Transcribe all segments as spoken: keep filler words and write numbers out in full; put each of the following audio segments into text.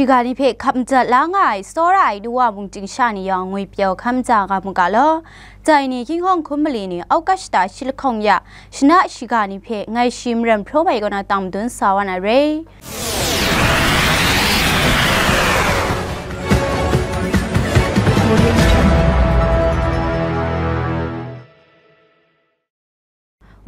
Shiga ni hpe hkap madat la nga ai tsawra ai nu wa mung ting sha ni yawng ngwi pyaw hkam ja nga mu ga law. Dai ni hkying hawng hkum mali ni August shata shi lahkawng ya shana shiga ni hpe ngai shi Maren Hpraw Mai kaw na tang madun sa wa na re.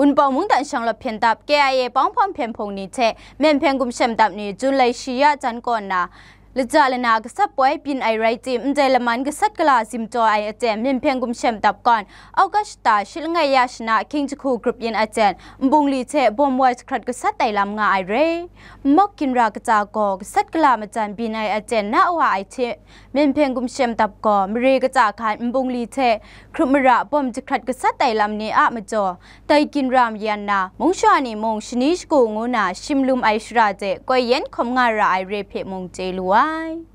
Wunpawng mungdan shanglawt hpyen dap K I A pawng hpawng hpyen hpung ni hte Myen Hpyen Gumshem dap ni Jun lai shi ya jan kaw nna, laja lana gasat poi byin ai rai tim, ndai laman gasat gala zimtaw ai aten Myen Hpyen Gumshem dap gawn, August shata shi langai ya shana hkying jahku grup yin aten nbungli hte bawm wai jahkrat gasat ai lam nga ai re. Nmawk ginra kata gaw gasat gala majan byin ai aten na wa ai hte, Myen Hpyen Gumshem dap gaw mare kata hkan nbungli hte hkrup mara bawm jahkrat gasat ai lam ni a majaw, dai ginra mayan na, mungsha ni mung shani shagu ngu na shim lum ai shara de koi yen hkawm nga ra ai re hpe mung chye lu ai.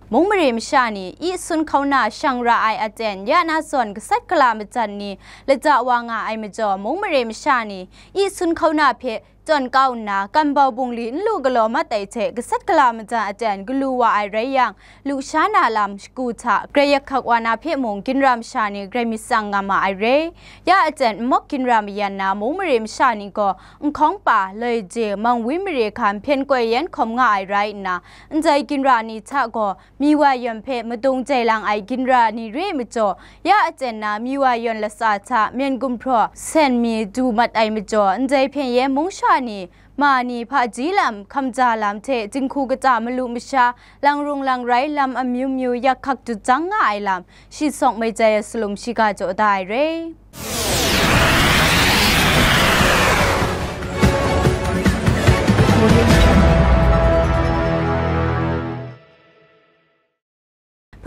Mung mare masha ni i sun hkau na shang ra ai aten ya na zawn gasat gala majan ni lata wa nga ai majaw, mung mare masha ni i sun hkau na hpe tawn kau nna, kan bau bungli n lu galaw mat ai hte gasat gala majan aten galu wa ai rai yang, lusha na lam shagu hta grai yak hkak wa na hpe mung ginra masha ni grai myit tsang nga ma ai re. Ya aten nmawk ginra mayan na mung mare masha ni gaw, nhkawng pa, loi je, mang wi mare hkan hpyen koi yen hkawm nga ai rai nna, ndai ginra ni hta gaw, mi wa yawn hpe madung jai lang ai ginra ni re ai majaw, ya aten na mi wa yawn latsa hta myen gumhpraw sen mi du mat ai majaw, ndai hpyen yen mungsha ni, ma ni hpaji lam, hkamja lam hte dinghku kata malu masha, lang rung lang rai lam amyu myu yak hkak dut jang nga ai lam, shi sawng mai jai ai salum shiga jaw da ai re.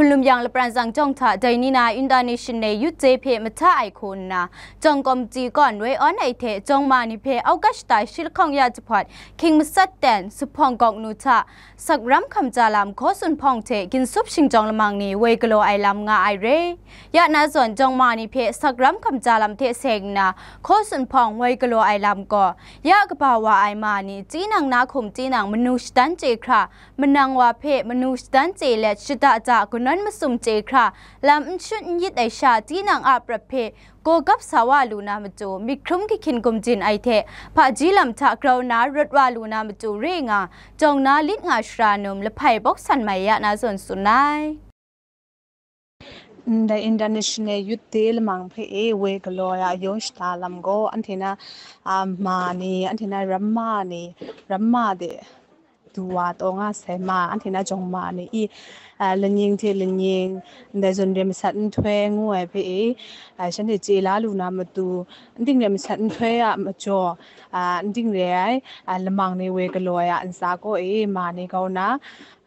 Hpunlum yang lapran zang jawng hta dai ni na International Youth Day hpe mahta ai hku nna, jawng kawmti gawn woi awn ai hte jawng ma ni hpe August shata shi lahkawng ya jahpawt hkying masat ten, zuphpawng gawk nu hta, sakram hkamja lam hkaw tsun hpawng hte ginsup shingjawng lamang ni woi galaw ai lam nga ai re. Ya na zawn jawng ma ni hpe sakram hkamja lam hte seng nna hkaw tsun hpawng woi galaw ai lam gaw, ya kaba wa ai ma ni, tinang na hkum tinang manu shadan chye hkra, manang wa hpe manu shadan chye let shada da kanawn masum chye hkra, lam n shut n yit ai sha tinang a prat hpe gawgap sa wa lu na matu, myit hkrum kahkyin gumjin ai hte, hpaji lam hta grau na rawt wa lu na matu re nga, jawng na lit nga shara num lahpai bawk san mai ya na zawn tsun ai. Ndai International Youth Day lamang hpe e woi galaw ai a yawng shada lam gaw, anhte na, a, ma ni, anhte na ramma ni, ramma de du wa taw nga sai ma, anhte na jawng ma ni i, a, lanying hte lanying, ndai zawn re masat nhtoi ngu ai hpe e, a, shanhte chye la lu na matu, n ting re masat nhtoi a majaw, a, n ting re ai, a, lamang ni woi galaw ai a ntsa kaw e, ma ni kau na,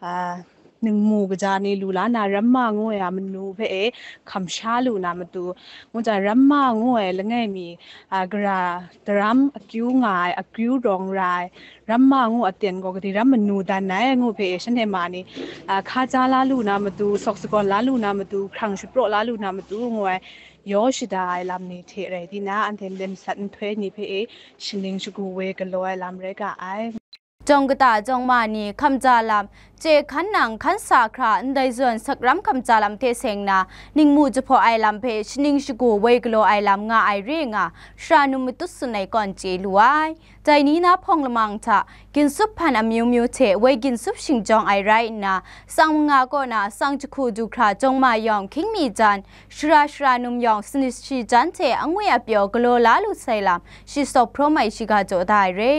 a, ningmu kaja ni lu la na ramma ngu ai a manu hpe e hkam sha lu na matu, ngu jang ramma ngu ai langai mi, a, gara daram akyu nga ai, akyu rawng ra ai, ramma ngu aten gaw kadi ram manu dan ai ngu hpe e shanhte ma ni, a, hka ja la lu na matu, sawk sagawn la lu na matu, hkrang shapraw la lu na matu ngu ai, yaw shada ai lam ni hte rai di na, anhte lemsat nhtoi ni hpe e shaning shagu woi galaw ai lam rai ga ai. Jawng kata jawng ma ni hkamja lam, chye hkan nang hkan sa hkra ndai zawn sakram hkamja lam hte seng na, ningmu jahpaw ai lam hpe shaning shagu woi galaw ai lam nga ai re nga, shara num matut tsun ai kawn chye lu ai. Dai ni na hpawng lamang hta, ginsup hpan amyu myu hte woi ginsup shingjawng ai rai nna, tsang manga kaw na tsang jahku du hkra jawng ma yawng hkying mi jan, shara shara num yawng sanit shi jan hte angwi apyaw galaw la lu sai lam, shi sawk hpraw mai shiga jaw da ai re.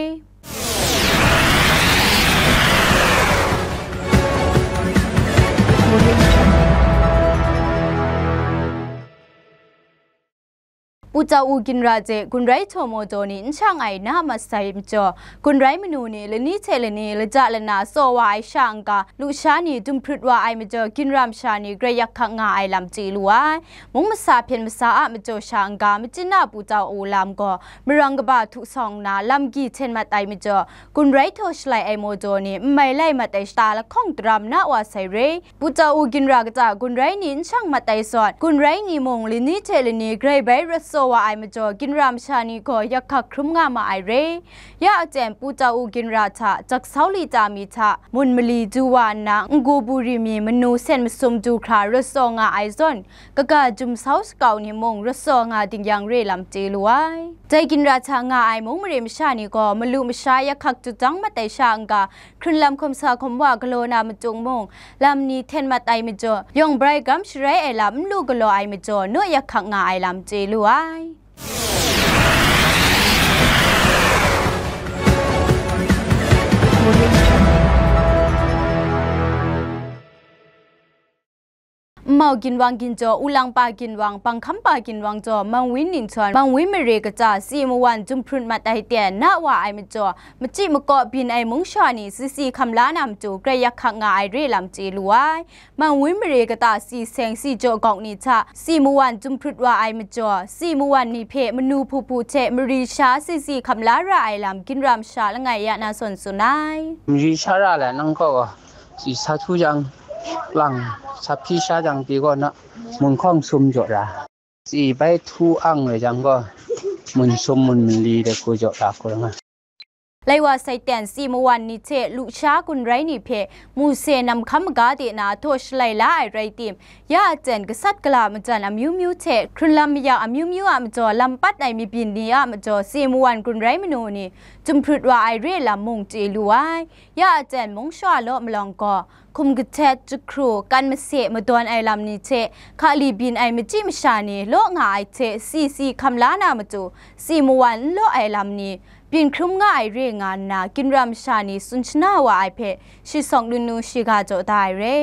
Pu Tau Ginra hte Gunrai Htaw Maw Daw ni n shang ai na mat sai majaw, Gunrai manu ni lani hte lani laja lana tsaw wa ai sha n-ga, lusha ni dumhprut wa ai majaw, ginra masha ni grai yak hkak nga ai lam chye lu ai. Mung masa hpyen masa a majaw sha n-ga, machin na Pu Tau lam gaw, marang kaba htu sawng nna, lam gyi hten mat ai majaw, Gunrai Htaw Shalai ai Maw Daw ni n mai lai mat ai shata lahkawng daram na wa sai re. Pu Tau Ginra kata Gunrai ni n shang mat ai zawn, Gunrai ni mung lani hte lani grai bai rat tsaw wa ai majaw, ginra masha ni gaw yak hkak hkrum nga ma ai re. Ya aten Pu Tau Ginra hta, Jaksau Lita mi hta, mun mali du wa nna, Nggu Buri mi manu sen masum du hkra rasaw nga ai zawn, kaga jum sau sakau ni mung rasaw nga ding yang re lam chye lu ai. Dai ginra hta nga ai mung mare masha ni gaw, malu masha yak hkak judang mat ai sha n-ga, hkrunlam hkawm sa hkawm wa galaw na matung mung, lam ni hten mat ai majaw, yawng brai gram sharai ai lam n lu galaw ai majaw, naw yak hkak nga ai lam chye lu ai. Nmau ginwang ginjaw, Ulangpa ginwang, Banghkampa ginwang jaw, Mangwin ningchyawn, Mangwin mare kata, si mawan jumhprut mat ai ten, na wa ai majaw, machyi makaw byin ai mungsha ni, si si hkam la na matu, grai yak hkak nga ai re lam chye lu ai. Mangwin mare kata, si seng, si jaw gawk ni hta, si mawan jumhprut wa ai majaw, si mawan ni hpe manu hpu hpu hte mari sha si si hkam la ra ai lam, ginra masha langai ya na zawn tsun ai. Mari sha ra la nang gaw, si sa htu jang, lang sa hpyi sha jang pyi gaw na, mun hkawng sum jaw ra. Si bai htu ang re jang gaw, mun sum mun mali de hku jaw ra hku nga. Lai wa sai ten si mawan ni hte lusha gun rai ni hpe, Mose nam hkam maga de na htaw shalai la ai rai tim, ya aten gasat gala majan amyu myu hte, hkrunlam mayak amyu myu a majaw, lam pat ai mabyin ni a majaw, si mawan gun rai manu ni, jumhprut wa ai re lam mung chye lu ai. Ya aten mungsha law malawng gaw, hkum kahtet, jahkru, kan mase madawn ai lam ni hte, hkali byin ai machyi masha ni law nga ai hte, si si hkam la na matu, si mawan n law ai lam ni, byin hkrum nga ai re nga nna, ginra masha ni tsun shana wa ai hpe, shi sawng lunu shiga jaw da ai re.